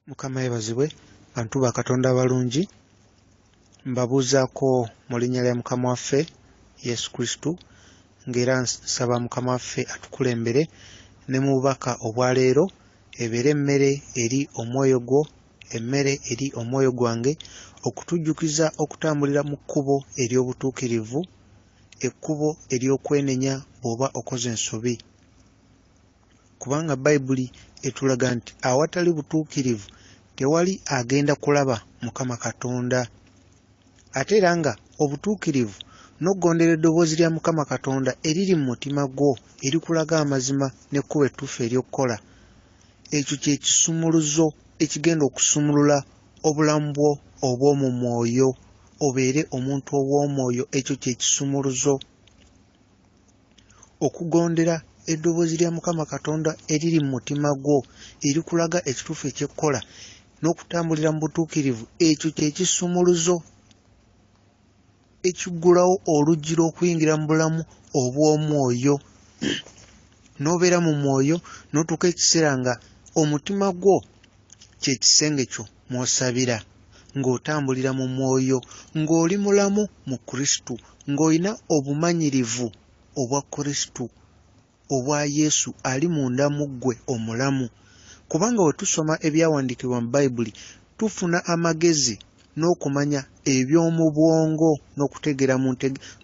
Mukama yeebazibwe bantu ba Katonda abalungi, mbabuuzaako mu linnya lya Mukama waffe Yesu Kristo, ng'era nsaba Mukama waffe atukulembere ne mu bubaka obwa leero, ebeere emmere eri omwoyo gwo, emmere eri omwoyo gwange, okutujjukiza okutambulira mu kkubo ery'obutuukirivu, ekkubo ery'okwenenya bw'oba okoze ensobi. Kubanga Bayibuli etulaga nti awatali butuukirivu tewali agenda kulaba Mukama Katonda. Ate era nga obutuukirivu n'okugondera eddoboozi lya Mukama Katonda eriri mu mutima gwo erikulaga amazima n'ekkubo ettuufu ery'okukola, ekyo kye kisumuluzo ekigenda okusumulula obulamu bwo obw'omu mwoyo, obeere omuntu ow'omwoyo. Ekyo kye kisumuluzo. Okugondera eddoboozi lya Mukama Katonda eriri mu mutima gwo erikulaga ekituufu eky'okukola n'okutambulira mu butuukirivu, ekyo kye kisumuluzo ekiggulawo oluggi lw'okuyingira mu bulamu obw'omwoyo. N'obeera mu mwoyo n'otuuka ekiseera nga omutima gwo kye kisenge kyo mw'osabira, ng'otambulira mu mwoyo, ng'oli mulamu mu Kristo, ng'olina obumanyirivu obwa Kristo, obwa Yesu ali munda mu ggwe omulamu. Kubanga bwe tusoma ebyawandiikibwa mu Bayibuli tufuna amagezi n'okumanya eby'omu bwongo n'okutegeera mu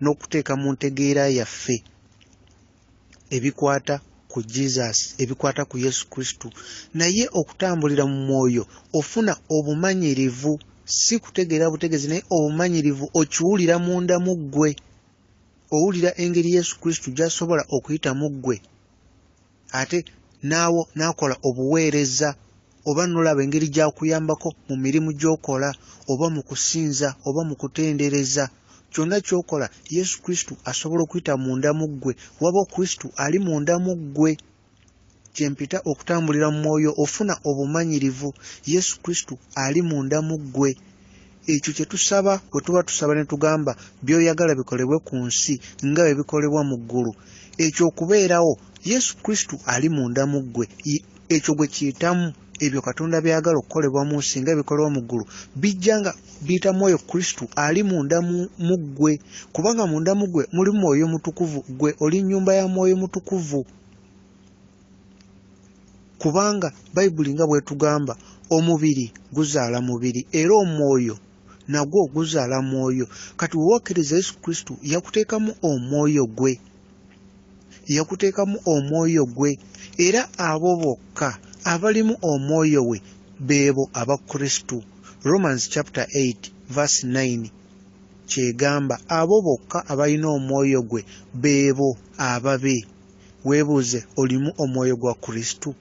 n'okuteeka mu ntegeera yaffe ebikwata ku Jesus, ebikwata ku Yesu Kristo. Naye okutambulira mu mwoyo ofuna obumanyirivu, si kutegeera butegeezi naye obumanyirivu, okiwulira munda mu ggwe. Owulira engeri Yesu Kristo gy'asobola okuyita mu ggwe ate naawo n'akola obuweereza, oba n'olaba engeri gy'akuyambako mu mirimu gy'okola oba mu kusinza oba mu kutendereza. Kyonna ky'okola Yesu Kristo asobola okuyita munda mu ggwe, waba Kristo ali munda mu ggwe. Kye mpita okutambulira mu mwoyo, ofuna obumanyirivu, Yesu Kristo ali munda mu ggwe. Ekyo kye tusaba bwe tuba tusaba ne tugamba by'oyagala bikolebwe ku nsi nga bwe bikolebwa mu ggulu. Ekyo okubeerawo Yesu Kristo ali munda mu ggwe, ekyo gwe kiyitamu, ebyo Katonda by'ayagala okukolebwa mu nsi nga bikolebwa mu ggulu bijja nga biyita mu oyo Kristo ali munda mu ggwe, kubanga munda mu ggwe mulimu Mwoyo Mutukuvu, ggwe oli nnyumba ya Mwoyo Mutukuvu. Kubanga Bayibuli nga bw'etugamba, omubiri guzaala mubiri era omwoyo nagwo guzaala mwoyo. Kati bwe wakkiriza Yesu Kristo yakuteekamu omwoyo gwe, yakuteekamu omwoyo gwe, era abo bokka abalimu omwoyo we beebo aba Kristo. Romans chapter 8 verse 9 ky'egamba abo bokka abalina omwoyo gwe beebo ababe. Weebuuze, olimu omwoyo gwa Kristo?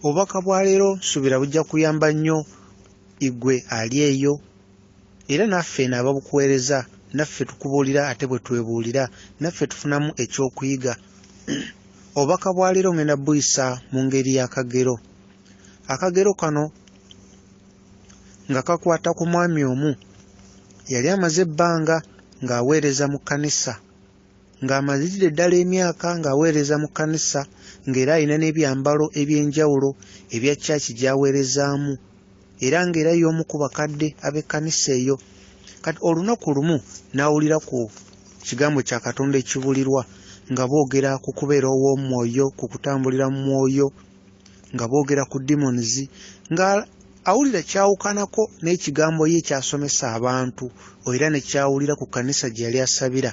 Obubaka bwa leero nsuubira bujja kuyamba nnyo ggwe ali eyo, era naffe eno ababukuweereza naffe tukubuulira ate bwe twebuulira naffe tufunamu ekyokuyiga. Obubaka bwa leero ngenda buyisa mu ngeri y'akagero. Akagero kano nga kakwata ku mwami omu yali amaze ebbanga ng'aweereza mu kkanisa, ng'amaliridde ddala emyaka ng'aweereza mu kkanisa, ng'era alina n'ebyambalo eby'enjawulo ebya church gy'aweerezaamu, era ng'era y'omu ku bakadde ab'ekkanisa eyo. Kati olunaku lumu n'awulira ku kigambo kya Katonda ekibulirwa nga boogera ku kubeera ow'omwoyo, ku kutambulira mu mwoyo, nga boogera ku demons, nga awulira kyawukanako n'ekigambo ye ky'asomesa abantu era ne ky'awulira ku kkanisa gye yali asabira.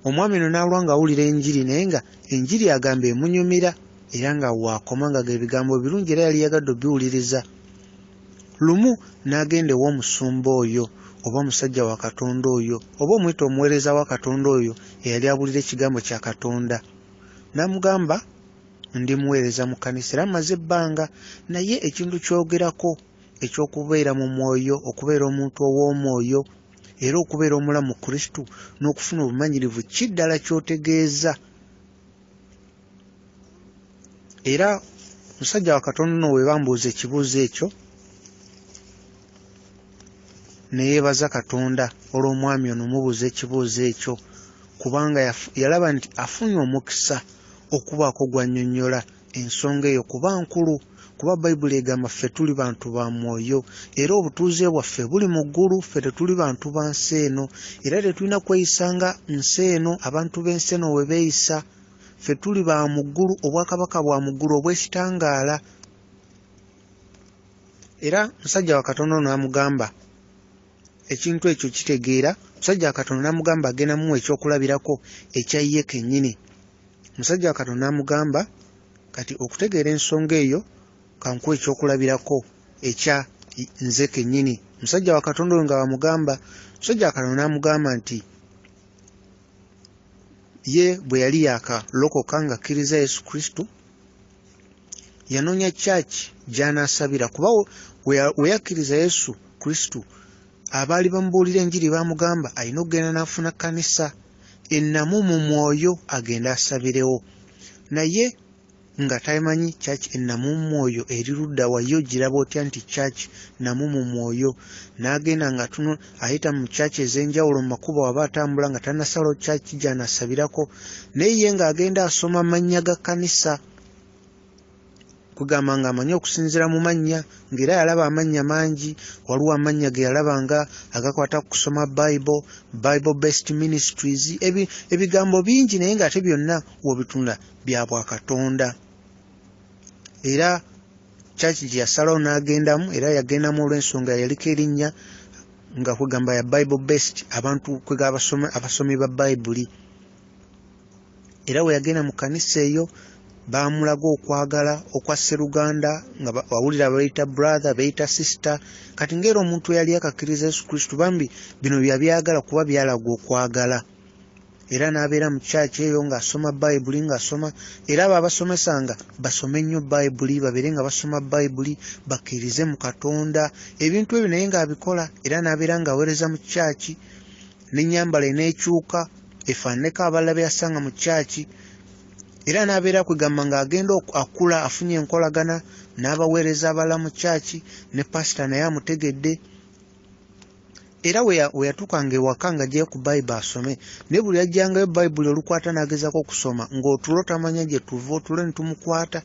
Omwami ono n'alwa ng'awulira enjiri naye nga enjiri agamba emunyumira era nga waakoma nga ebigambo birungi era yali yagadde obiwuliriza. Lumu n'agenda ew'omusumba oyo oba omusajja wa Katonda oyo oba omuyita omuweereza wa Katonda oyo eyali abuulira ekigambo kya Katonda, n'amugamba ndi muweereza mu kkanisa era mmaze ebbanga, naye ekintu ky'ogerako eky'okubeera mu mwoyo, okubeera omuntu ow'omwoyo era okubeera omulamu mu Kristo n'okufuna obumanyirivu ki ddala ky'otegeeza? Era musajja wa Katonda ono bwe bambuuza ekibuuzo ekyo ne yeebaza Katonda olw'omwami ono omubuuza ekibuuzo ekyo, kubanga yalaba nti afunye omukisa okubaako gw'annyonnyola ensonga eyo kuba nkulu, kuba Bayibuli egamba ffe tuli bantu ba mwoyo era obutuuze bwaffe buli mu ggulu, ffe tetuli bantu ba nsi eno era tetulina kweyisa nga nsi eno, abantu b'ensi eno bwe beeyisa. Ffe tuli ba mu ggulu, obwakabaka bwa mu ggulu obw'ekitangaala. Era musajja wa Katonda ono n'amugamba ekintu ekyo kitegeera. Musajja wa Katonda n'amugamba agenda muwa ekyokulabirako ekya ye kennyini. Musajja wa Katonda n'amugamba kati okutegeera ensonga eyo kankuwe ekyokulabirako ekya nze kennyini. Musajja wa Katonda oyo nga bamugamba, musajja wa Katonda n'amugamba nti ye bwe yali yaakalokoka ng'akkiriza Yesu Kristo, yanoonya church gy'anaasabira, kuba we yakkiriza Yesu Kristo abaali bamubuulira enjiri baamugamba alina okugenda n'afuna kkanisa ennamu mu mwoyo agende asabirewo. Naye nga tamanyi church ennamu mu mwoyo eri ludda wa, ye ogiraba otya nti church nnamu mu mwoyo? N'agenda nga ayita mu church ez'enjawulo mu makubo aba atambula nga tannasalawo church gy'anaasabirako, naye ye ng'agenda asoma mannya ga kkanisa, kugamba ng'amanyi okusinziira mu mannya, ng'era yalaba amannya mangi. Waliwo amannya ge yalabanga agakwata ku kusoma Bible, Bible based ministries, ebigambo bingi, naye ng'ate byonna w'obitunula bya bwakatonda. Era church gye yasalawo n'agendamu, era yagendamu olw'ensonga yaliko erinnya nga kwegamba ya Bible based, abantu kwegamba abasomi ba Bayibuli. Era we yagenda mu kkanisa eyo baamulaga okwagala okwa sseruganda, nga wawulira bayita brother, bayita sister. Kati ng'era omuntu eyali akakkiriza Yesu Kristo bambi bino byabyagala kuba byalaga okwagala. Era n'abeera mu church eyo ng'asoma Bayibuli, ng'asoma, era abo abasomesanga basome nnyo Bayibuli, babeere nga basoma Bayibuli, bakkirize mu Katonda, ebintu ebyo naye ng'abikola. Era n'abeera ng'aweereza mu church, n'ennyambala eneekyuka efaananeko abalala be yasanga mu church. Era n'abeera kwegamba ng'agenda akula, afunye enkolagana n'abaweereza abalala mu church, ne pasita naye amutegedde. Era we yatuukanga ewaka ng'aggyayo ku Bayibuli asome, naye buli yajjangayo Bayibuli olukwata n'agezaako okusoma, ng'otulo tamanya gye tuva, otulo ne tumukwata,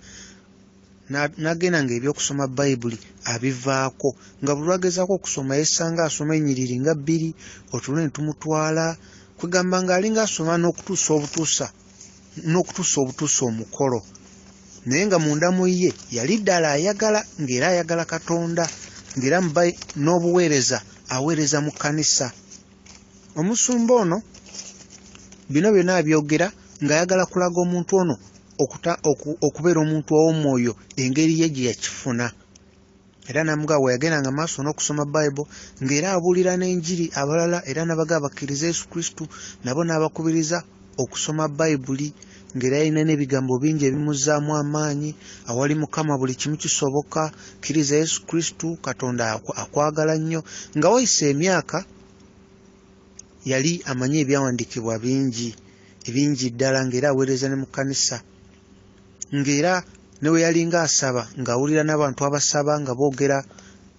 n'agenda ng'ebyokusoma Bayibuli abivaako, nga buli lw'agezaako okusoma yessanga asoma ennyiriri nga bbiri, otulo ne tumutwala, kwegamba ng'alinga asoma n'okutuusa obutuusa omukolo. Naye nga munda mu ye yali ddala ayagala, ng'era ayagala Katonda, ng'era n'obuweereza aweereza mu kkanisa. Omusumba ono bino byonna abyogera ng'ayagala kulaga omuntu ono okubeera omuntu ow'omwoyo engeri ye gye yakifuna. Era n'amugamba bwe yagendanga maaso n'okusoma Bayibuli, ng'era abuulira n'enjiri abalala, era n'abagamba bakkirize Yesu Kristo, nabo n'abakubiriza okusoma Bayibuli, ng'era yalina n'ebigambo bingi ebimuzzaamu amaanyi. Awali Mukama buli kimu kisoboka, kkiriza Yesu Kristo, Katonda akwagala nnyo. Nga wayise emyaka yali amanyi ebyawandiikibwa bingi, ebingi ddala, ng'era aweereza ne mu kkanisa, ng'era ne we yalinga asaba ng'awulira n'abantu abasaba nga boogera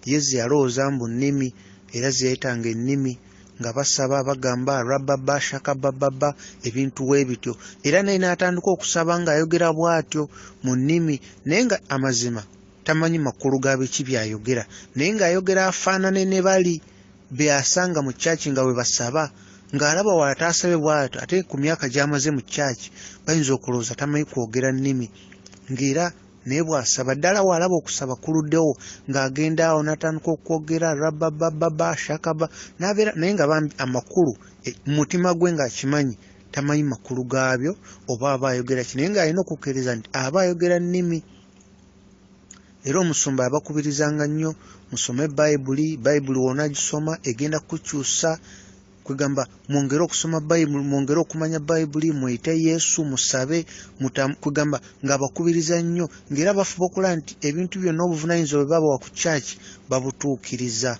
ye ze yalowooza mbu nnimi, era ze yayitanga ennimi, nga basaba bagamba rababa shakabababa, ebintu we bityo. Era naye n'atandika okusaba ng'ayogera bw'atyo mu nnimi, naye nga amazima tamanyi makulu ga biki by'ayogera, naye ng'ayogera afaanane ne bali be asanga mu church nga bwe basaba, ng'alaba w'ataasabe bw'atyo, ate ku myaka gy'amaze mu church bayinza okulowooza tamanyi kwogera nnimi. Ng'era naye bw'asaba ddala w'alaba okusaba kuluddewo, ng'agenda awo n'atandika okwogera rababababa shakaba, n'abeera naye nga bambi amakulu mu mutima gwe ng'akimanyi tamanyi makulu gaabyo oba aba ayogera ki, naye ng'alina okukkiriza nti aba ayogera nnimi. Era omusumba abakubirizanga nnyo musome Bayibuli, Bayibuli w'onaagisoma egenda kukukyusa, kwegamba mwongere okusoma Bayibuli, mwongere okumanya Bayibuli, mweyite Yesu, musabe, kwegamba ng'abakubiriza nnyo, ng'era bafuba okulaba nti ebintu byonna obuvunaanyizibwa bwe babawa ku church babutuukiriza.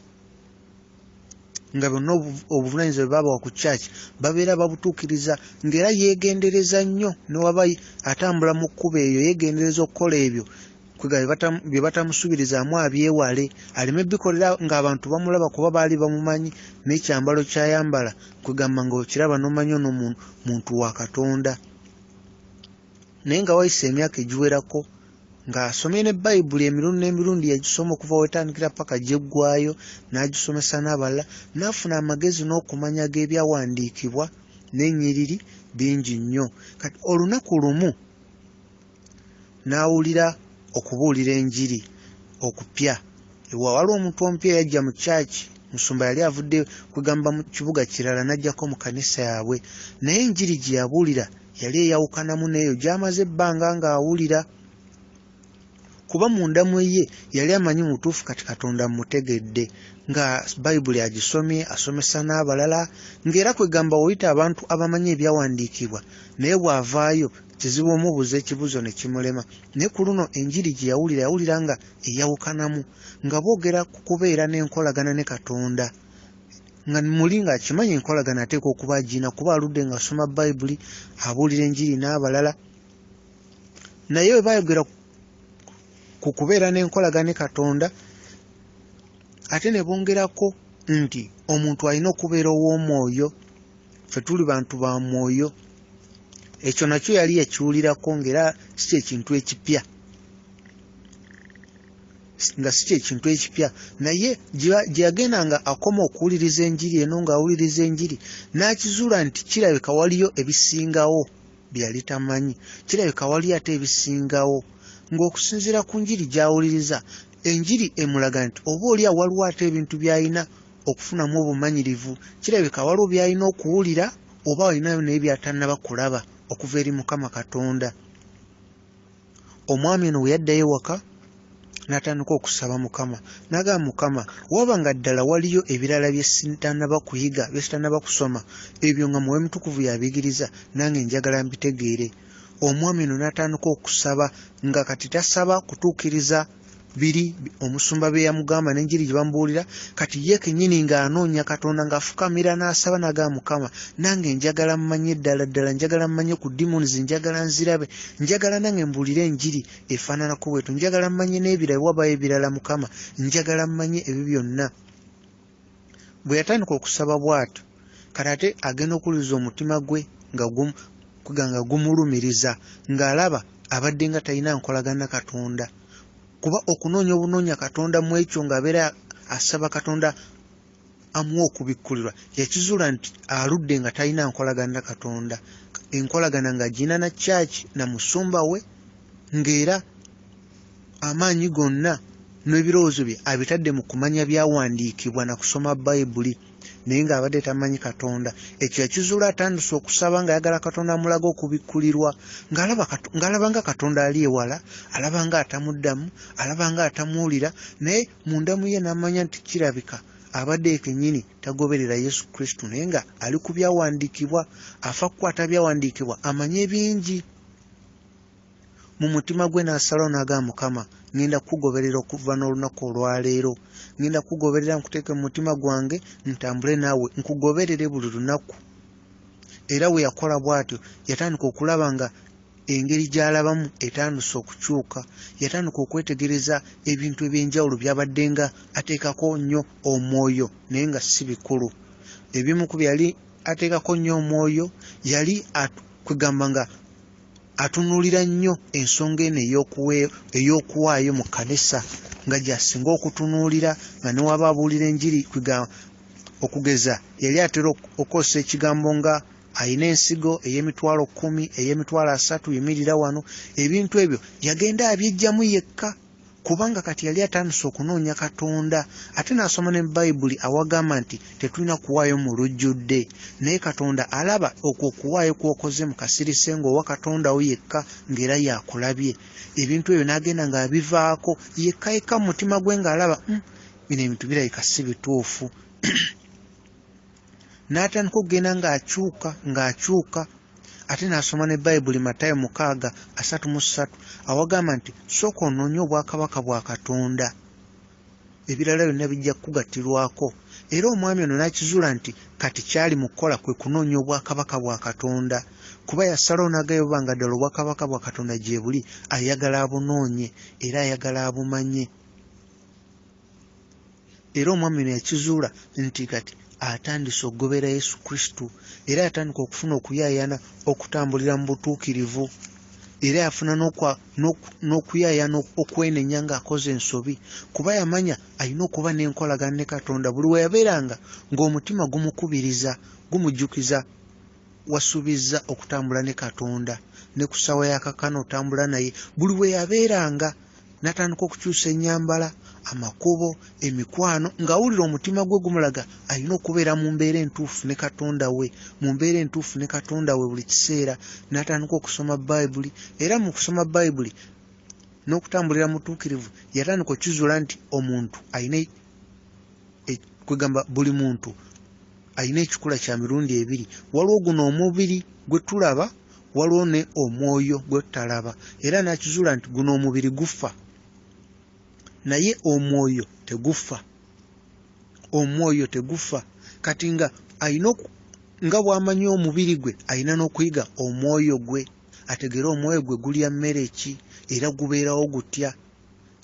Nga byonna obuvunaanyizibwa bwe babawa ku church babeera babutuukiriza, ng'era yeegendereza nnyo ne waba atambula mu kkubo eryo yeegendereza okukola ebyo kwegamba bye batamusuubirizaamu abyewale, aleme bikolera ng'abantu bamulaba kuba baali bamumanyi n'ekyambalo ky'ayambala, kwegamba ng'okiraba n'omanya ono muntu wa Katonda. Naye nga wayise emyaka egiwerako Ng'asomye ne Bayibuli emirundi n'emirundi, yagisoma okuva wetandikira paka gyeggwayo, n'agisomesa n'abalala, n'afuna amagezi n'okumanya g'ebyawandiikibwa n'ennyiriri bingi nnyo. Kati olunaku lumu n'awulira okubuulira enjiri okupya. Waliwo omuntu omupya yajja mu kyaki, musumba yali avudde kugamba mu kibuga kirala n'ajjako mu kanisa yaabwe, naye enjiri gye yabuulira yali eyawukanamu n'eyo gy'amaze ebbanga ng'awulira, kuba munda mu ye yali amanyi mu butuufu kati Katonda mmutegedde, nga Bayibuli agisomye, asomesa n'abalala, ng'era kwegamba woyita abantu abamanyi ebyawandiikibwa, naye bw'avaayo kizibu omubuuza ekibuuzo ne kimulema. Naye ku luno enjiri gye yawulira, yawulira nga eyawukanamu, nga boogera ku kubeera n'enkolagana ne Katonda, nga muli ng'akimanyi enkolagana ateekwa okuba agirina, kuba aludde ng'asoma Bayibuli, abuulira enjiri n'abalala. Naye bwe baayogera ku kubeera n'enkolagana ne Katonda, ate ne bongerako nti omuntu alina okubeera ow'omwoyo, ffe tuli bantu ba mwoyo. Ekyo nakyo yali yakiwulirako ng'era si kye kintu ekipya, nga si kye kintu ekipya. Naye gye yagenda nga akoma okuwuliriza enjiri eno, ng'awuliriza enjiri, n'akizuula nti kirabika waliyo ebisingawo bye yali tamanyi, kirabika waliyo ate ebisingawo. Ng'okusinziira ku njiri gy'awuliriza, enjiri emulaga nti oba oli awo waliwo ate ebintu by'alina okufunamu obumanyirivu, kirabika waliwo by'alina okuwulira oba alinayo naye by'atannaba kulaba okuva eri Mukama Katonda. Omwami ono bwe yaddayo ewaka n'atandika okusaba Mukama, n'agamba Mukama, waba nga ddala waliyo ebirala bye sitannaba kuyiga, bye sitannaba kusoma, ebyo nga Mwoyo Mutukuvu y'abiyigiriza, nange njagala mbitegeere. Omwami ono n'atandika okusaba, nga kati tasaba kutuukiriza biri omusumba bye yamugamba n'enjiri gye bamubuulira, kati ye kennyini ng'anoonya Katonda, ng'afukamira n'asaba n'agamba Mukama, nange njagala mmanye ddala ddala, njagala mmanye ku demons, njagala nzirabe, njagala nange mbuulire enjiri efaananako bwetyo, njagala mmanye n'ebirala, wabayo ebirala Mukama, njagala mmanye ebyo byonna. Bwe yatandika okusaba bw'atyo, kati ate agenda okuwuliriza omutima gwe nga gumulumiriza, ng'alaba abadde nga talina nkolagana na Katonda. Kuba okunoonya obunoonya Katonda mu ekyo ng'abeera asaba Katonda amuwe okubikkulirwa, yakizuula nti aludde nga talina nkolagana na Katonda, enkolagana ng'agirina na church na musumba we, ng'era amaanyi gonna n'ebirowoozo bye abitadde mu kumanya byawandiikibwa na kusoma Bayibuli, naye ng'abadde tamanyi Katonda. Ekyo yakizuula atandise okusaba ng'ayagala Katonda amulage okubikkulirwa, ng'alaba nga Katonda ali ewala, alaba nga atamuddamu, alaba nga atamuwulira, naye munda mu ye n'amanya nti kirabika abadde kennyini tagoberera Yesu Kristo, naye nga ali ku byawandiikibwa, afa kukwata byawandiikibwa, amanye bingi. Mu mutima gwe n'asalawo n'agamba Mukama, ngenda kukugoberera okuva n'olunaku olwaleero, ngenda kukugoberera, nkuteeke mu mutima gwange, ntambule naawe, nkugoberere buli lunaku. Era bwe yakola bw'atyo, yatandika okulaba nga engeri gy'alabamu etandise okukyuka, yatandika okwetegereza ebintu eby'enjawulo by'abadde nga ateekako nnyo omwoyo, naye nga si bikulu. Ebimu ku bye yali ateekako nnyo omwoyo, yali kwegamba nga atunuulira nnyo ensonga eno ey'okuwaayo mu kkanisa, nga gy'asinga okutunuulira, nga ne waba abuulira enjiri, okugeza yali atera okukozesa ekigambo nga alina ensigo ey'emitwalo 10, ey'emitwalo 3, yimirira wano. Ebintu ebyo yagenda abyejjamu yekka, kubanga kati yali atandise okunoonya Katonda. Ate n'asoma ne Bayibuli awagamba nti tetulina kuwaayo mu lujjudde, naye Katonda alaba okwo okuwaayo kw'okoze mu kasirise ng'owa Katonda wo yekka, ng'era y'akulabye. Ebintu ebyo n'agenda ng'abivaako yekka yekka mu mutima gwe, ng'alaba bino ebintu birabika si bituufu. N'atandika okugenda ng'akyuka, ng'akyuka. Ate n'asoma ne Bayibuli Matayo 6:33 awagamba nti sooka onoonye obwakabaka bwa Katonda, ebirala byonna bijja kukugattirwako. Era omwami ono n'akizuula nti kati kyali mu kukola kwe kunoonya obwakabaka bwa Katonda, kuba yasalawo n'agayo oba nga ddala obwakabaka bwa Katonda gye buli, ayagala abunoonye era ayagala abumanye. Era omwami ono yakizuula nti kati atandise okugobera Yesu Kristo, era atandika okufuna okuyaayaana okutambulira mu butuukirivu. Era yafuna n'okuyaayaana okwenenya ng'akoze ensobi, kuba yamanya alina okuba n'enkolagana ne Katonda. Buli we yabeeranga ng'omutima gumukubiriza, gumujjukiza, wasuubizza okutambula ne Katonda, ne ku ssaawa ya kaakano otambula naye. Buli we yabeeranga n'atandika okukyusa ennyambala, amakubo, emikwano, ng'awulira omutima gwe gumulaga alina okubeera mu mbeera entuufu ne Katonda we, mu mbeera entuufu ne Katonda we buli kiseera. N'atandika okusoma Bayibuli, era mu kusoma Bayibuli n'okutambulira mu butuukirivu yatandika okukizuula nti omuntu alina kwegamba buli muntu alina ekikula kya mirundi ebiri. Waliwo guno omubiri gwe tulaba, waliwo ne omwoyo gwe tutalaba. Era n'akizuula nti guno omubiri gufa, naye omwoyo tegufa. Omwoyo tegufa. Kati nga alina nga bw'amanyi omubiri gwe, alina n'okuyiga omwoyo gwe, ategeere omwoyo gwe gulya mmere ki era gubeerawo gutya.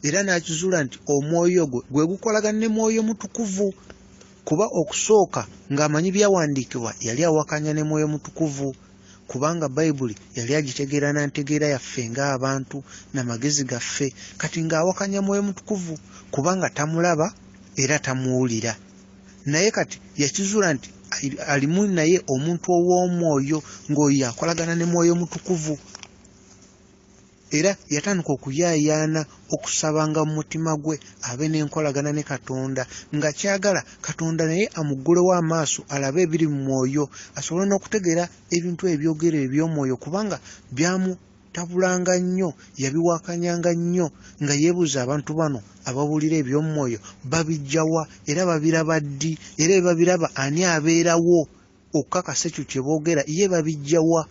Era n'akizuula nti omwoyo gwe gwe gukolagana ne Mwoyo Mutukuvu, kuba okusooka ng'amanyi byawandiikibwa yali awakanya ne Mwoyo Mutukuvu, kubanga Bayibuli yali agitegeera na ntegeera yaffe ng'abantu n'amagezi gaffe. Kati ng'awakanya Mwoyo Mutukuvu kubanga tamulaba era tamuwulira. Naye kati yakizuula nti alimu naye omuntu ow'omwoyo, ng'oyo akolagana ne Mwoyo Mutukuvu. Era yatandika okuyaayaana okusabanga mu mutima gwe abe n'enkolagana ne Katonda, nga kyagala Katonda naye amuggulewo amaaso alabe ebiri mu mwoyo, asobole n'okutegeera ebintu ebyogera eby'omwoyo, kubanga byamutabulanga nnyo, yabiwakanyanga nnyo, nga yeebuuza abantu bano ababuulira eby'omwoyo babiggya wa era babiraba ddi, era bwe babiraba ani abeerawo okukakasa ekyo kye boogera, ye babiggya wa?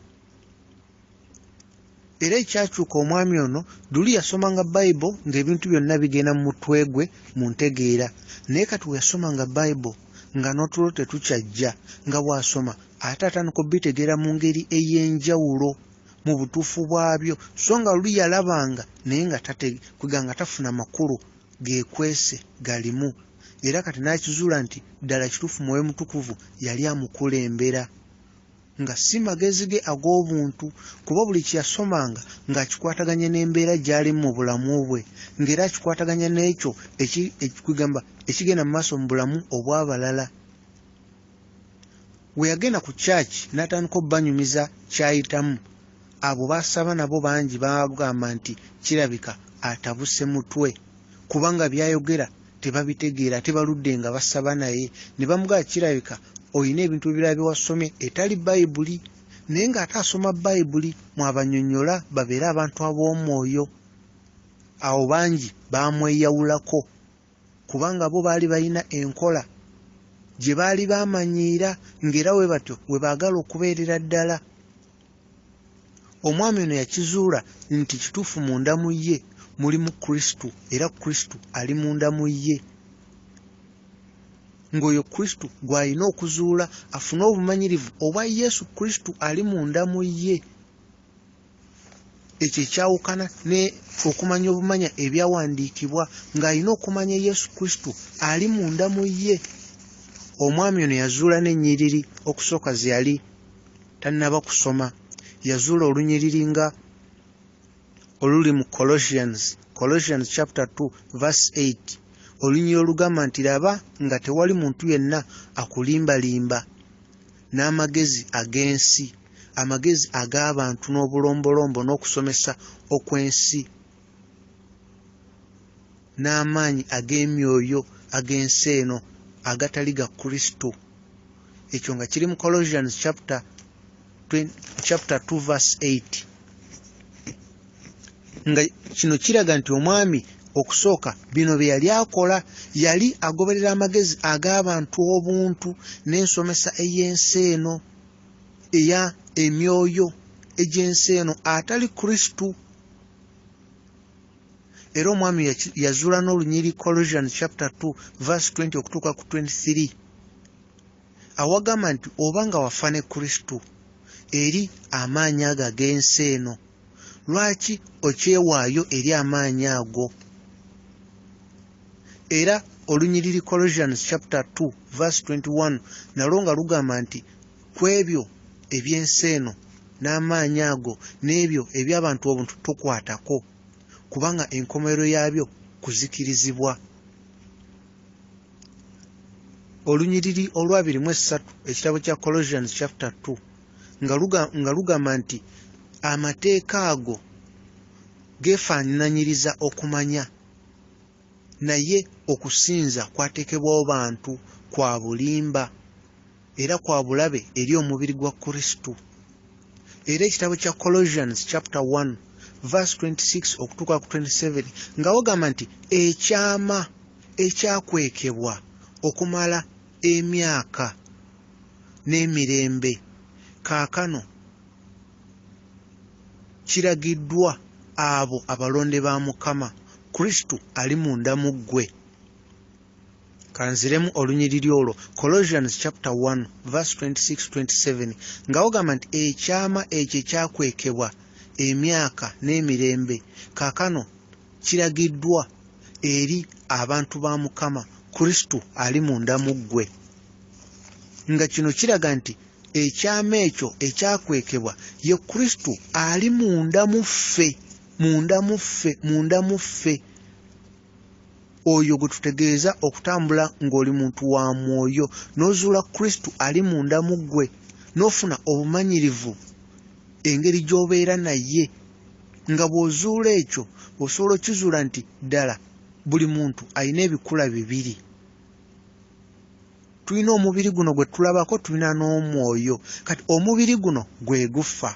Era ekyakyuka omwami ono, luli yasomanga Bayibuli ng'ebintu byonna bigenda mu mutwe gwe mu ntegeera. Naye kati we yasomanga Bayibuli nga n'otulo tetukyajja, nga bw'asoma ate atandika obitegeera mu ngeri ey'enjawulo mu butuufu bwabyo, so nga luli yalabanga naye nga nga tafuna makulu geekwese galimu. Era kati n'akizuula nti ddala kituufu Mwoyo Mutukuvu yali amukulembera, nga si magezi ge ag'obuntu, kuba buli kye yasomanga ng'akikwataganya n'embeera gy'alimu mu bulamu bwe, ng'era akikwataganya n'ekyo ekigamba ekigenda mu maaso mu bulamu obw'abalala. We yagenda ku church n'atandika obbanyumiza ky'ayitamu, abo baasaba nabo bangi baagamba nti kirabika atabuse mutwe, kubanga by'ayogera tebabitegeera, ate baludde nga basaba naye. Ne bamugamba kirabika olina ebintu ebirala bye wasomye etali Bayibuli, naye ng'ate asoma Bayibuli mwabannyonnyola babeere abantu ab'omwoyo. Awo bangi baamweyawulako, kubanga bo baali balina enkola gye baali baamanyiira, ng'era bwe batyo bwe baagala okubeerera ddala. Omwami ono yakizuula nti kituufu munda mu ye mulimu Kristo, era Kristo ali munda mu ye, ng'oyo Kristo gw'alina okuzuula afune obumanyirivu obwa Yesu Kristo ali munda mu ye. Ekyo ekyawukana ne okumanya obumanya ebyawandiikibwa, ng'alina okumanya Yesu Kristo ali munda mu ye. Omwami ono yazuula n'ennyiriri okusooka ze yali tannaba kusoma. Yazuula olunyiriri nga oluli mu Colossians, Colossians chapter 2 verse 8, olunyiriri olugamba nti laba nga tewali muntu yenna akulimbalimba n'amagezi ag'ensi, amagezi ag'abantu n'obulombolombo n'okusomesa okw'ensi n'amaanyi ag'emyoyo ag'ensi eno agatali ga Kristo. Ekyo nga kiri mu Colossians chapter 2 verse 8. Nga kino kiraga nti omwami okusooka bino bye yali akola yali agoberera amagezi ag'abantu obuntu n'ensomesa ey'ensi eno eya emyoyo egy'ensi eno atali Kristo. Era omwami yazuula n'olunyiriri Colossians chapter 2 verse 20 okutuuka ku 23, awagamba nti oba nga wafa ne Kristo eri amaanyi ago ag'ensi eno, lwaki okyewaayo eri amaanyi ago? Era olunyiriri Colossians chapter 2 verse 21 nalwo nga lugamba nti ku ebyo eby'ensi eno n'amaanyi ago n'ebyo eby'abantu obuntu tokwatako, kubanga enkomerero yaabyo kuzikirizibwa. Olunyiriri olwabiri mu essatu ekitabo kya Colossians chapter 2 nga lugamba nti amateeka ago geefaananyiriza okumanya, naye okusinza kwateekebwawo bantu kwa bulimba era kwa bulabe eri omubiri gwa Kristo. Era ekitabo kya Colossians chapter 1 verse 26 okutuuka ku 27 nga wagamba nti ekyama ekyakwekebwa okumala emyaka n'emirembe kaakano kiragiddwa abo abalonde ba Mukama. Kristo ali munda mu ggwe. Kanziremu olunyiriri olwo, Colossians chapter 1 verse 26-27 nga wagamba nti ekyama ekyo ekyakwekebwa emyaka n'emirembe kaakano kiragiddwa eri abantu ba Mukama. Kristo ali munda mu ggwe. Nga kino kiraga nti ekyama ekyo ekyakwekebwa ye Kristo ali munda mu ffe, munda mu ffe, munda mu ffe. Oyo gwe tutegeeza okutambula ng'oli muntu wa mwoyo, n'ozuula Kristo ali munda mu ggwe, n'ofuna obumanyirivu engeri gy'obeera naye. Nga bw'ozuula ekyo, osobola okukizuula nti ddala buli muntu alina ebikula bibiri. Tulina omubiri guno gwe tulabako, tulina n'omwoyo. Kati omubiri guno gwe gufa,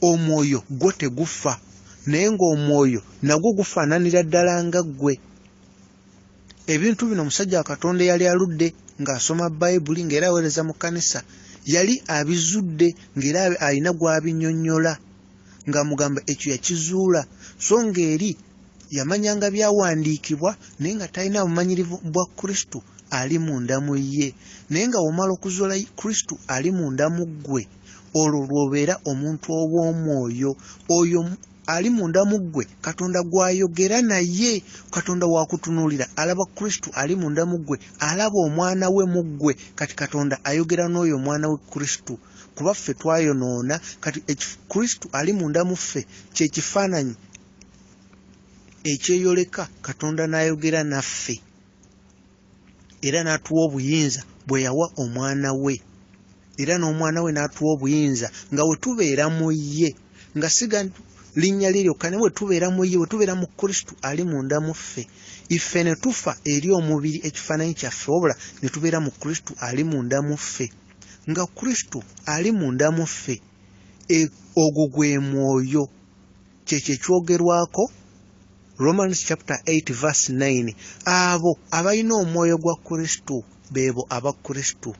omwoyo gwo tegufa, naye ng'omwoyo nagwo gufaananira ddala nga ggwe. Ebintu bino omusajja wa Katonda eyali aludde ng'asoma Bayibuli ng'era aweereza mu kkanisa yali abizudde, ng'era alina gw'abinnyonnyola ng'amugamba ekyo yakizuula, so ng'eri yamanyanga byawandiikibwa naye nga talina bumanyirivu bwa Kristo ali munda mu ye. Naye nga bw'omala okuzuula Kristo ali munda mu ggwe, olwo lw'obeera omuntu ow'omwoyo. Oyo ali munda mu ggwe Katonda gw'ayogera naye, Katonda wakutunuulira alaba Kristo ali munda mu ggwe, alaba omwana we mu ggwe. Kati Katonda ayogera n'oyo omwana we Kristo, kuba ffe twayonoona. Kati Kristo ali munda mu ffe kye kifaananyi ekyeyoleka Katonda n'ayogera naffe era n'atuwa obuyinza bwe yawa omwana we, era n'omwana we n'atuwa obuyinza nga we tubeera mu ye, nga siga linnya lye lyokka, naye we tubeera mu ye, we tubeera mu Kristo ali munda mu ffe, iffe ne tufa eri omubiri ekifaananyi kyaffe, wabula ne tubeera mu Kristo ali munda mu ffe. Nga Kristo ali munda mu ffe, ogwo gwe mwoyo, kyekyo ekyogerwako Romans chapter 8 verse 9. Abo abalina omwoyo gwa Kristo beebo aba Kristo.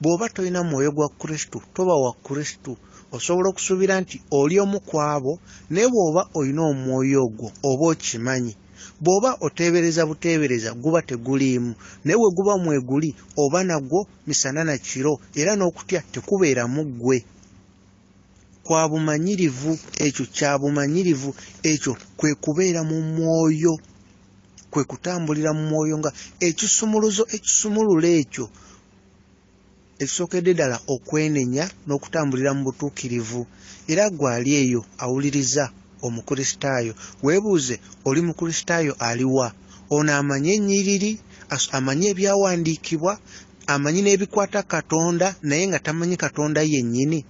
Bw'oba tolina mwoyo gwa Kristo toba wa Kristo. Osobola okusuubira nti oli omu ku abo, naye bw'oba olina omwoyo ogwo oba okimanyi. Bw'oba oteebereza buteebereza guba teguliimu, naye we guba mweguli oba nagwo misana na kiro, era n'okutya tekubeera mu ggwe. Kwa bumanyirivu, ekyo kya bumanyirivu, ekyo kwe kubeera mu mwoyo, kwe kutambulira mu mwoyo nga ekisumuluzo ekisumulula ekyo ekisookedde ddala okwenenya n'okutambulira mu butuukirivu. Era gw'ali eyo awuliriza Omukristaayo, weebuuze oli Mukristaayo aliwa? Ono amanyi ennyiriri, amanyi ebyawandiikibwa, amanyi n'ebikwata Katonda, naye nga tamanyi Katonda yennyini.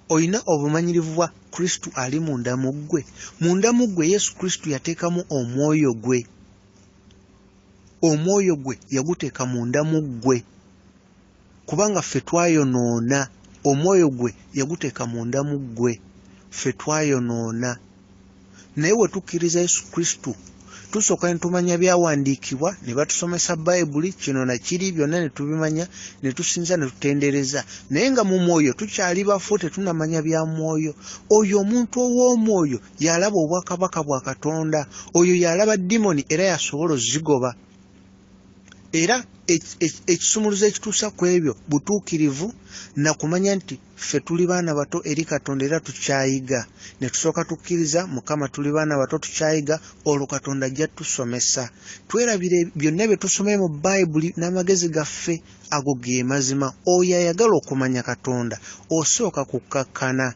Olina obumanyirivu bwa Kristo ali munda mu ggwe. Munda mu ggwe Yesu Kristo yateekamu omwoyo gwe. Omwoyo gwe yaguteeka munda mu ggwe, kubanga ffe twayonoona. Omwoyo gwe yaguteeka munda mu ggwe, ffe twayonoona. Naye we tukkiriza Yesu Kristo tusooka ne tumanya byawandiikibwa, ne batusomesa Bayibuli, kino na kiri, byonna ne tubimanya, ne tusinza ne tutendereza, naye nga mu mwoyo tukyali bafu, tetunnamanya bya mwoyo. Oyo omuntu ow'omwoyo y'alaba obwakabaka bwa Katonda, oyo y'alaba dimoni era y'asobola ozigoba. Era ekisumuluzo ekituusa ku ebyo butuukirivu na kumanya nti ffe tuli baana bato eri Katonda era tukyayiga. Ne tusooka tukkiriza Mukama tuli baana bato tukyayiga, olwo Katonda ajja tusomesa. Twerabire byonna bye tusomye mu Bayibuli n'amagezi gaffe, ago ge mazima. Oyo ayagala okumanya Katonda osooka kukkakkana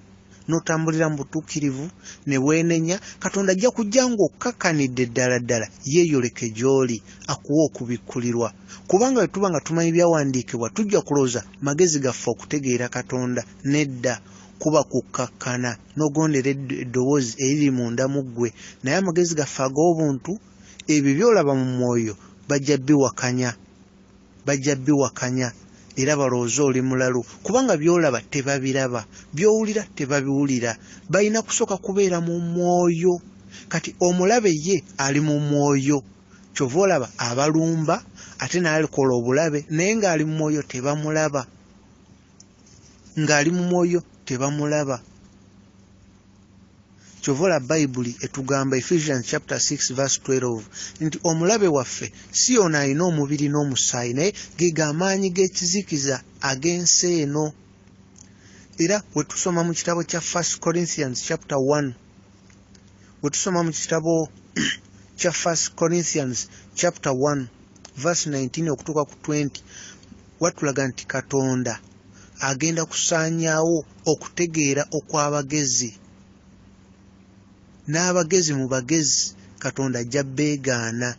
n'otambulira mu butuukirivu ne weenenya, Katonda ajja kujja ng'okkakkanidde ddala ddala yeeyoleke gy'oli akuwe okubikkulirwa. Kubanga bwe tuba nga tumanyi byawandiikibwa tujja kulowooza magezi gaffe okutegeera Katonda. Nedda, kuba kukkakkana n'ogondera eddoboozi eriri munda mu ggwe. Naye amagezi gaffe ag'obuntu ebyo by'olaba mu mwoyo bajja biwakanya, bajja biwakanya era balowooze oli mulalu, kubanga by'olaba tebabiraba, by'owulira tebabiwulira. Balina kusooka kubeera mu mwoyo. Kati omulabe ye ali mu mwoyo, kyova olaba abalumba ate n'alikola obulabe, naye ng'ali mu mwoyo tebamulaba, ng'ali mu mwoyo tebamulaba. Kyova olaba Bayibuli etugamba Ephesians chapter 6 verse 12 nti omulabe waffe si ono alina omubiri n'omusaayi, naye ge g'amaanyi g'ekizikiza ag'ensi eno. Era we tusoma mu kitabo kya 1 Corinthians chapter 1, we tusoma mu kitabo kya 1 Corinthians chapter 1 verse 19 okutuuka ku 20, watulaga nti Katonda agenda kusaanyaawo okutegeera okw'abagezi n'abagezi mu bagezi Katonda ajja beegaana.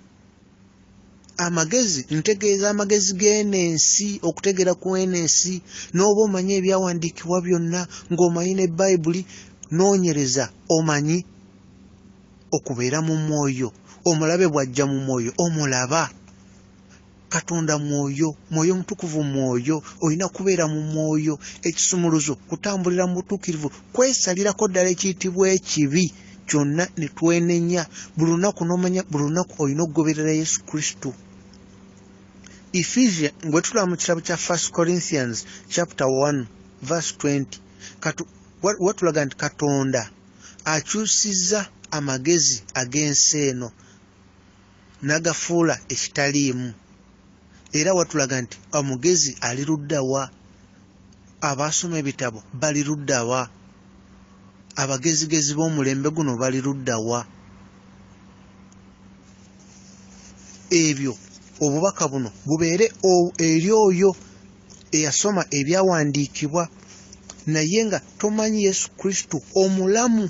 Amagezi ntegeeza amagezi g'eno ensi, okutegeera kw'eno ensi. N'oba omanyi ebyawandiikibwa byonna ng'omanyi ne Bayibuli, noonyereza omanyi okubeera mu mwoyo. Omulabe bw'ajja mu mwoyo omulaba. Katonda mwoyo, Mwoyo Mutukuvu mwoyo, olina kubeera mu mwoyo. Ekisumuluzo kutambulira mu butuukirivu, kwesalirako ddala ekiyitibwa ekibi kyonna ne twenenya buli lunaku, n'omanya buli lunaku olina okugoberera Yesu Kristo. Ephesians, bwe tulaba mu kitabo kya 1 Corinthians chapter 1 verse 20, watulaga nti Katonda akyusizza amagezi ag'ensi eno n'agafuula ekitaliimu. Era watulaga nti omugezi ali ludda wa, abaasoma ebitabo bali ludda wa, abagezigezi b'omulembe guno bali ludda wa. Ebyo obubaka buno bubeere eri oyo eyasoma ebyawandiikibwa naye nga tomanyi Yesu Kristo omulamu,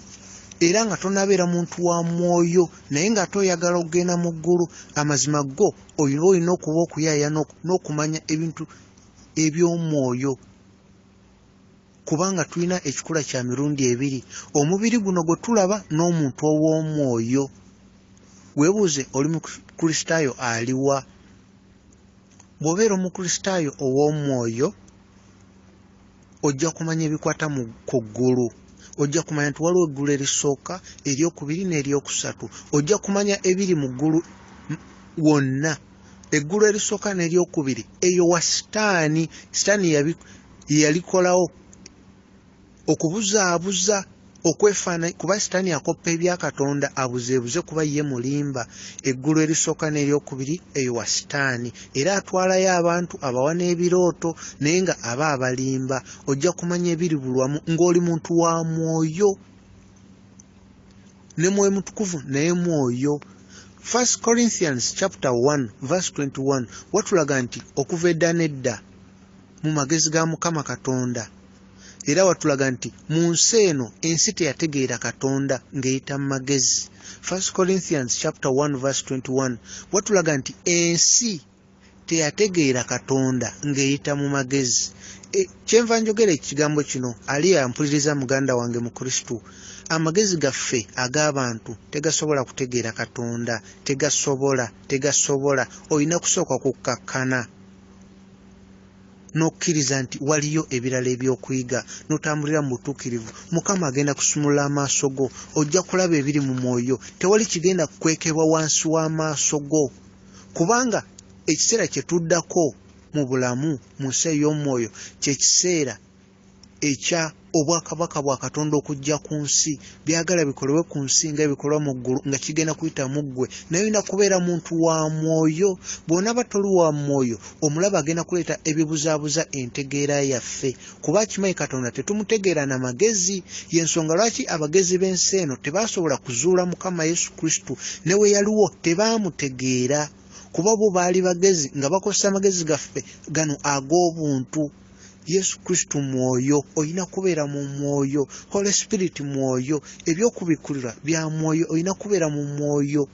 era nga tonabeera muntu wa mwoyo naye ng'ate oyagala okugenda mu ggulu. Amazima go olina olina okuba okuyaaya n'okumanya ebintu eby'omwoyo, kubanga tulina ekikula kya mirundi ebiri, omubiri guno gwe tulaba n'omuntu ow'omwoyo. Weebuuze oli Mukristaayo aliwa? Bw'obeera Omukristaayo ow'omwoyo ojja kumanya ebikwata ku ggulu. Ojja kumanya nti waliwo eggulu erisooka, eryokubiri n'eryokusatu. Ojja kumanya ebiri mu ggulu wonna. Eggulu erisooka n'eryokubiri eyo wa Sitaani. Sitaani yalikolawo okubuzaabuza, okwefaananya, kuba Sitaani akoppa ebya Katonda abuzeebuze kuba ye mulimba. Eggulu erisooka n'eryokubiri eyo wa Sitaani, era atwalayo abantu abawa n'ebirooto naye nga aba abalimba. Ojja kumanya ebiri bulwamu ng'oli muntu wa mwoyo, ne Mwoyo Mutukuvu naye mwoyo. 1 Corinthians chapter 1 verse 21 watulaga nti okuva edda n'edda mu magezi ga Mukama Katonda, era watulaga nti mu nsi eno ensi teyategeera Katonda ng'eyita mu magezi. 1 Corinthians chapter 1 verse 21 watulaga nti ensi teyategeera Katonda ng'eyita mu magezi. Kyenva njogera ekigambo kino, ali ampuliriza muganda wange mu Kristo, amagezi gaffe ag'abantu tegasobola kutegeera Katonda, tegasobola, tegasobola. Olina kusooka kukkakkana n'okkiriza nti waliyo ebirala ebyokuyiga, n'otambulira mu butuukirivu. Mukama agenda kusumulula amaaso go, ojja kulaba ebiri mu mwoyo. Tewali kigenda kukwekebwa wansi w'amaaso go, kubanga ekiseera kye tuddako mu bulamu mu nsi ey'omwoyo kye kiseera ekya Obwakabaka bwa Katonda okujja ku nsi, byagala bikolebwe ku nsi nga ebikolwa mu ggulu, nga kigenda kuyita mu ggwe. Naye olina kubeera muntu wa mwoyo. Bw'onaaba toli wa mwoyo, omulabe agenda kuleeta ebibuzaabuza entegeera yaffe, kuba akimanyi Katonda tetumutegeera na magezi. Y'ensonga lwaki abagezi b'ensi eno tebaasobola kuzuula Mukama Yesu Kristo, ne we yaliwo tebaamutegeera, kuba bo baali bagezi nga bakozesa amagezi gaffe gano ag'obuntu. Yesu Kristo mwoyo, olina kubeera mu mwoyo. Holy Spirit mwoyo, eby'okubikkulirwa bya mwoyo, olina kubeera mu mwoyo.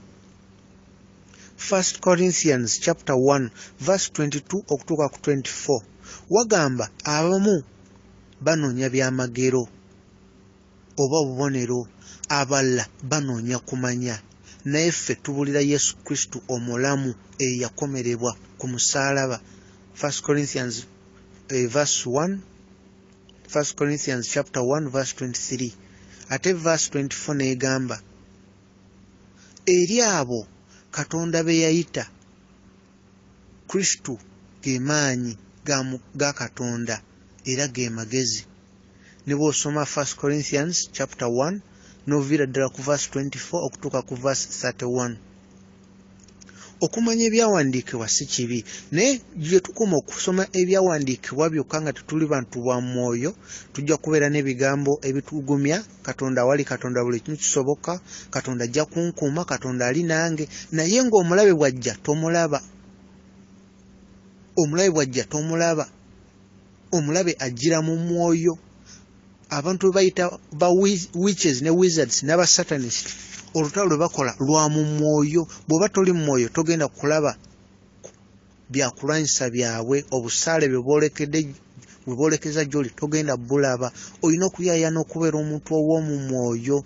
1 Corinthians chapter 1 verse 22 okutuuka ku 24 wagamba, abamu banoonya byamagero oba bubonero, abalala banoonya kumanya, naye ffe tubulira Yesu Kristo omulamu eyakomerebwa ku musaalaba. 1 Corinthians verse 1, 1 Corinthians chapter 1 verse 23, ate verse 24 n'egamba, eri abo Katonda be yayita, Kristo ge maanyi ga Katonda era ge magezi. Ne bw'osoma 1 Corinthians chapter 1 n'oviira ddala ku verse 24 okutuuka ku verse 31. Okumanya ebyawandiikibwa si kibi, naye gye tukoma okusoma ebyawandiikibwa byokka nga tetuli bantu ba mwoyo, tujja kubeera n'ebigambo ebitugumya, Katonda awali Katonda buli kimu kisoboka, Katonda ajja kunkuuma, Katonda ali nange, naye ng'omulabe bw'ajja tomulaba. Omulabe bw'ajja tomulaba. Omulabe ajjira mu mwoyo. Abantu be bayita ba witches ne wizards n'aba satanist, olutalo lwe bakola lwa mu mwoyo. Bw'oba toli mu mwoyo togenda kulaba byakulwanyisa byabwe, obusaale bwe boolekeza gy'oli togenda bulaba. Olina okuyaayana okubeera omuntu ow'omu mwoyo.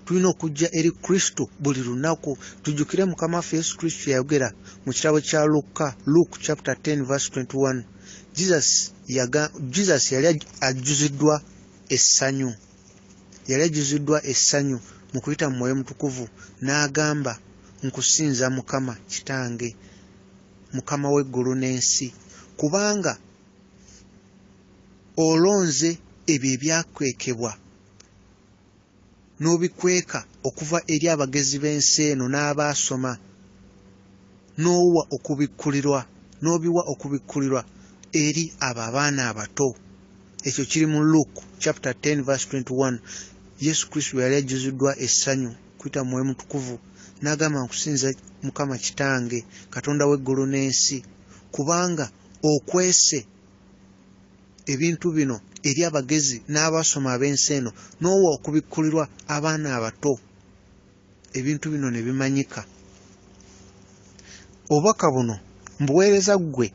Tulina okujja eri Kristo buli lunaku. Tujjukire Mukama waffe Yesu Kristo yayogera mu kitabo kya Luka, Luke chapter 10 verse 21. Jesus yali ajjuziddwa essanyu. Yali ajjuziddwa essanyu mu kuyita mu Mwoyo Mutukuvu, n'agamba, nkusinza Mukama Kitange, Mukama w'eggulu n'ensi, kubanga olonze ebyo ebyakwekebwa n'obikweka okuva eri abagezi b'ensi eno n'abaasoma, n'owa okubikkulirwa, n'obiwa okubikkulirwa eri abo abaana abato. Ekyo kiri mu Luke chapter 10 verse 21. Yesu Kristo yali ajjuziddwa essanyu kuyita mu Mwoyo Mutukuvu, n'agamba, nkusinza Mukama Kitange, Katonda w'eggulu n'ensi, kubanga okwese ebintu bino eri abagezi n'abasoma ab'ensi eno, n'owa okubikkulirwa abaana abato. Ebintu bino ne bimanyika. Obubaka buno mbuweereza ggwe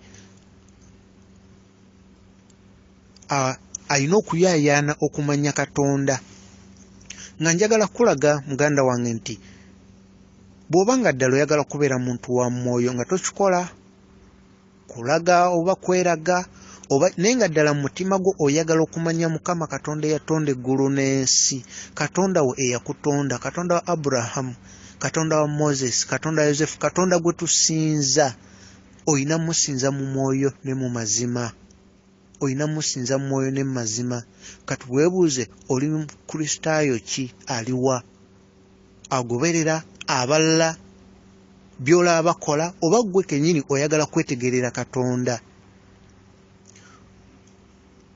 alina okuyaayaana okumanya Katonda. Nga njagala kulaga muganda wange nti bw'oba nga ddala oyagala kubeera muntu wa mwoyo, nga tokikola kulaga oba kweraga, oba naye nga ddala mu mutima gwo oyagala okumanya Mukama Katonda eyatonda eggulu n'ensi, Katonda we eyakutonda, Katonda wa Abrahamu, Katonda wa Moses, Katonda wa Yosefu, Katonda gwe tusinza, olina musinza mu mwoyo ne mu mazima. Olina musinza mu mwoyo ne mu mazima. Kati weebuuze, oli Mukristaayo ki aliwa? Agoberera abalala by'olaba bakola, oba ggwe kennyini oyagala kwetegerera Katonda?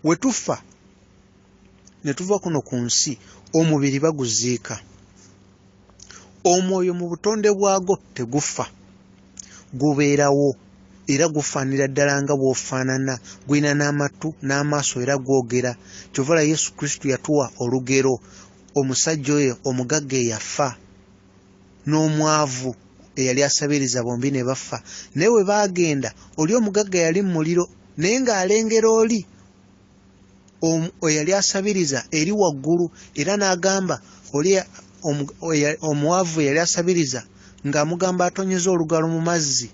We tufa ne tuva kuno ku nsi, omubiri baguziika. Omwoyo mu butonde bwagwo tegufa, gubeerawo era gufaananira ddala nga bw'ofaanana, gulina n'amatu n'amaaso era gwogera. Kyova olaba Yesu Kristo yatuwa olugero, omusajja oyo omugagga eyafa n'omwavu eyali asabiriza bombi ne bafa. Naye we baagenda, oli omugagga yali mu muliro, naye ng'alengera oli eyali asabiriza eri waggulu, era n'agamba oli omwavu eyali asabiriza ng'amugamba atonyeze olugalo mu mazzi,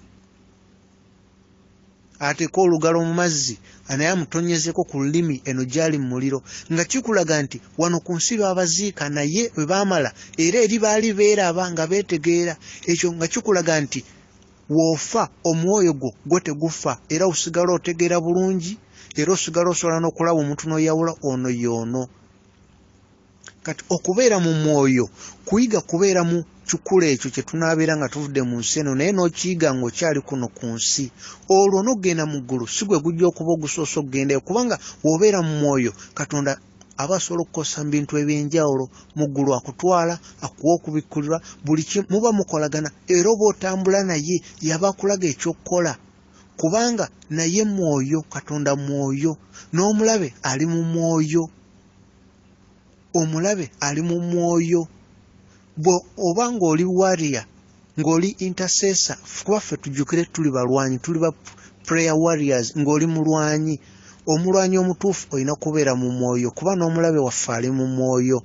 ateeke olugalo mu mazzi naye amutonyezeko ku lulimi eno gy'ali mu muliro, nga kikulaga nti wano ku nsi baabaziika, naye bwe baamala era eri baali beeraba nga beetegeera. Ekyo nga kikulaga nti w'ofa omwoyo gwo gwo tegufa, era osigala otegeera bulungi, Era osigala osobola n'okulaba omuntu n'oyawula ono y'ono. Kati okubeera mu mwoyo kuyiga kubeera mu kikula ekyo kye tunaabeera nga tuvudde mu nsi eno, naye n'okiyiga ng'okyali kuno ku nsi. Olwo n'okugenda mu ggulu si gwe gujja okuba ogusoose okugendayo, kubanga bw'obeera mu mwoyo Katonda aba asobola okukozesa mu bintu eby'enjawulo. Mu ggulu akutwala, akuwa okubikkulirwa, buli kimu muba mukolagana, era oba otambula naye y'aba akulaga eky'okukola, kubanga naye mwoyo, Katonda mwoyo, n'omulabe ali mu mwoyo. Omulabe ali mu mwoyo. Bwe oba ng'oli warrior, ng'oli intercessor, kuba ffe tujjukire tuli balwanyi, tuli ba prayer warriors, ng'oli mulwanyi, omulwanyi omutuufu olina kubeera mu mwoyo, kuba n'omulabe waffe ali mu mwoyo.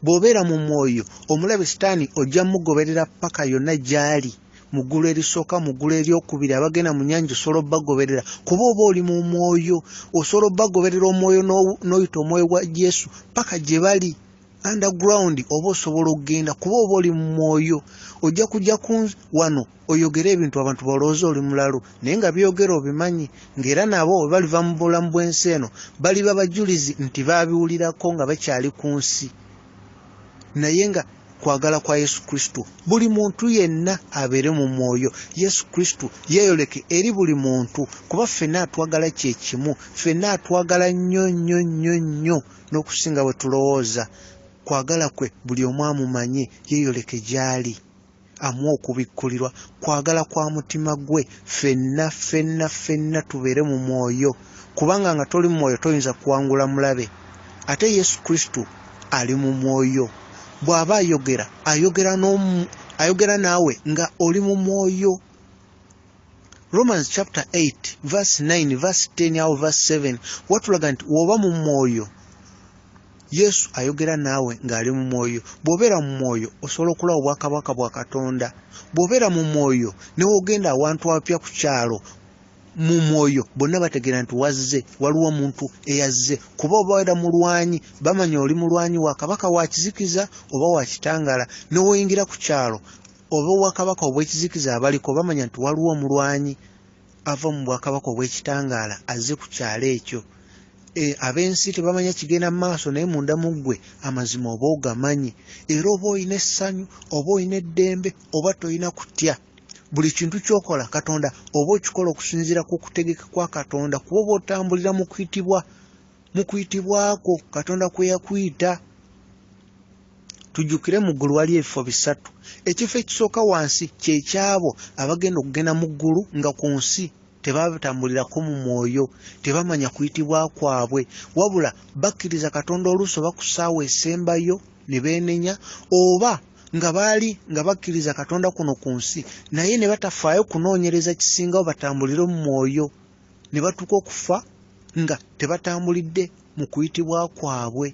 Bw'obeera mu mwoyo, omulabe Sitaani ojja mugoberera paka yonna gy'ali, mu ggulu erisooka, mu ggulu eryokubiri, abagenda mu nnyanja osobola obbagoberera, kuba oba oli mu mwoyo, osobola obbagoberera omwoyo n'oyita omwoyo gwa Yesu paka gye bali underground, oba osobola okugenda kuba oba oli mu mwoyo. Ojja kujja ku wano oyogere ebintu abantu balowooza oli mulalu, naye nga byogera obimanyi, ng'era nabo bwe baliva mu bulamu bw'ensi eno baliba bajulizi nti baabiwulirako nga bakyali ku nsi, naye nga kwagala kwa Yesu Kristo buli muntu yenna abeere mu mwoyo. Yesu Kristo yeeyoleke eri buli muntu, kuba ffenna atwagala kye kimu, ffenna atwagala nnyo nnyo nnyo nnyo n'okusinga bwe tulowooza. Kwagala kwe buli omu amumanye, yeeyoleke gy'ali, amuwe okubikkulirwa. Kwagala kwa mutima gwe ffenna ffenna ffenna tubeere mu mwoyo, kubanga nga toli mu mwoyo toyinza kuwangula mulabe. Ate Yesu Kristo ali mu mwoyo, bw'aba ayogera, ayogera naawe nga oli mu mwoyo. Romans chapter 8 verse 9 verse 10 awo verse 7 watulaga nti w'oba mu mwoyo, Yesu ayogera naawe ng'ali mu mwoyo. Bw'obeera mu mwoyo osobola okulaba obwakabaka bwa Katonda. Bw'obeera mu mwoyo ne w'ogenda awantu awapya ku kyalo, mu mwoyo bonna bategeera nti wazze, waliwo omuntu eyazze, kuba obeera mulwanyi, bamanya oli mulwanyi wa kabaka wa kizikiza oba wa kitangaala. Ne w'oyingira ku kyalo oba obwakabaka obw'ekizikiza abaliko bamanya nti waliwo omulwanyi ava mu bwakabaka obw'ekitangaala azze ku kyalo ekyo. Ab'ensi tebamanya kigenda mu maaso, naye munda mu ggwe amazima oba ogamanyi, era oba olina essanyu, oba olina eddembe, oba tolina kutya. Buli kintu ky'okola Katonda oba okikola okusinziira ku kutegeka kwa Katonda, kuba oba otambulira mu kuyitibwa kwo Katonda kwe yakuyita. Tujjukire mu ggulu waliyo ebifo bisatu. Ekifo ekisooka wansi kye ky'abo abagenda okugenda mu ggulu nga ku nsi tebatambulirako mu mwoyo, tebamanya kuyitibwa kwabwe, wabula bakkiriza Katonda oluusi oba ku ssaawa esembayo ne beenenya, oba nga baali nga bakkiriza Katonda kuno ku nsi naye ne batafaayo kunoonyereza kisingawo batambulire mu mwoyo, ne batuuka okufa nga tebatambulidde mu kuyitibwa kwabwe.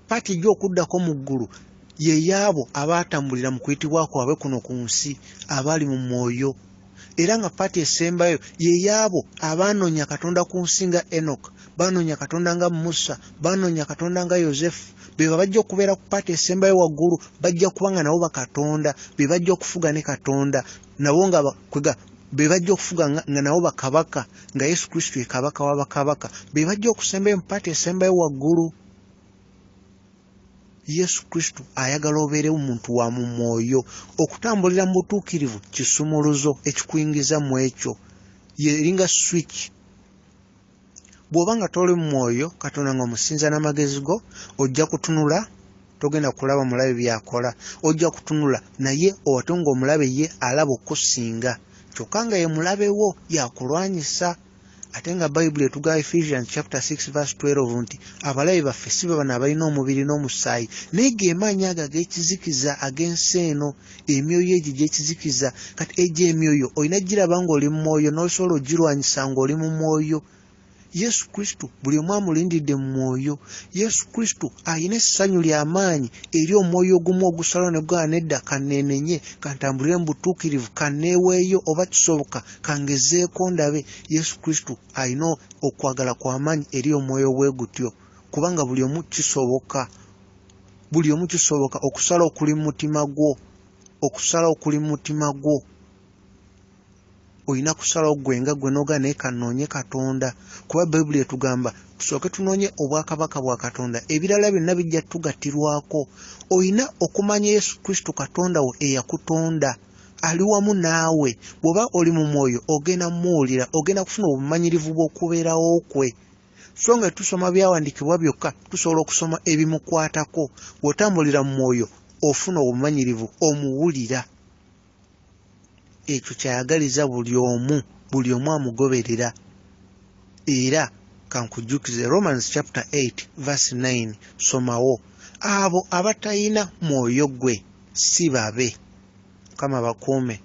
Paati ejja okuddako mu ggulu ye y'abo abaatambulira mu kuyitibwa kwabwe kuno ku nsi, abaali mu mwoyo. Era nga paati esembayo ye y'abo abaanoonya Katonda ku nsi nga Enoka, baanoonya Katonda nga Musa, baanoonya Katonda nga Yosefu. Be bajja okubeera ku paati esembayo waggulu, bajja kuba nga nabo bakatonda, be bajja okufuga ne Katonda, nabo nga be bajja okufuga nga nabo bakabaka, nga Yesu Kristo ye kabaka w'abakabaka. Be bajja okusembayo mu paati esembayo waggulu. Yesu Kristo ayagala obeere omuntu wa mu mwoyo. Okutambulira mu butuukirivu kisumuluzo ekikuyingiza mu ekyo, yeringa switch. Bw'oba nga toli mu mwoyo, Katonda ng'omusinza n'amagezi go, ojja kutunula, togenda kulaba mulabe by'akola, ojja kutunula naye ate ng'omulabe ye alaba okusinga, kyokka nga ye mulabe wo yakulwanyisa. Ate nga Bayibuli etugamba Ephesians chapter 6 verse 12 nti abalabe baffe si bano abalina omubiri n'omusaayi, naye ge maanyi ago ag'ekizikiza ag'ensi eno, emyoyo egyo egy'ekizikiza. Kati egyo emyoyo olina giraba ng'oli mu mwoyo, n'osobola ogirwanyisa ng'oli mu mwoyo. Yesu Kristo buli omu amulindidde mu mwoyo. Yesu Kristo alina essanyu ly'amaanyi eri omwoyo ogumu ogusalawo ne gugamba nedda, kanneenenye, kantambulire mu butuukirivu, kanneeweeyo oba kisoboka, kangezeeko ndabe. Yesu Kristo alina okwagala kw'amaanyi eri omwoyo bwe gutyo, kubanga buli omu kisoboka, buli omu kisoboka okusala okuli mu mutima gwo, okusala okuli mu mutima gwo. Olina kusalawo ggwe nga ggwe n'ogamba naye kannoonye Katonda, kuba Bayibuli etugamba tusooke tunoonye obwakabaka bwa Katonda, ebirala byonna bijja tugattirwako. Olina okumanya Yesu Kristo Katonda wo eyakutonda ali wamu naawe. Bw'oba oli mu mwoyo ogenda mmuwulira, ogenda kufuna obumanyirivu bw'okubeerawo kwe. So nga tusoma byawandiikibwa byokka, tusobola okusoma ebimukwatako. Bw'otambulira mu mwoyo ofuna obumanyirivu, omuwulira. Ekyo ky'ayagaliza buli omu, buli omu amugoberera. Era kankujjukize Romans chapter 8 verse 9, somawo. Abo abatayina mwoyo gwe si babe. Mukama bakuume.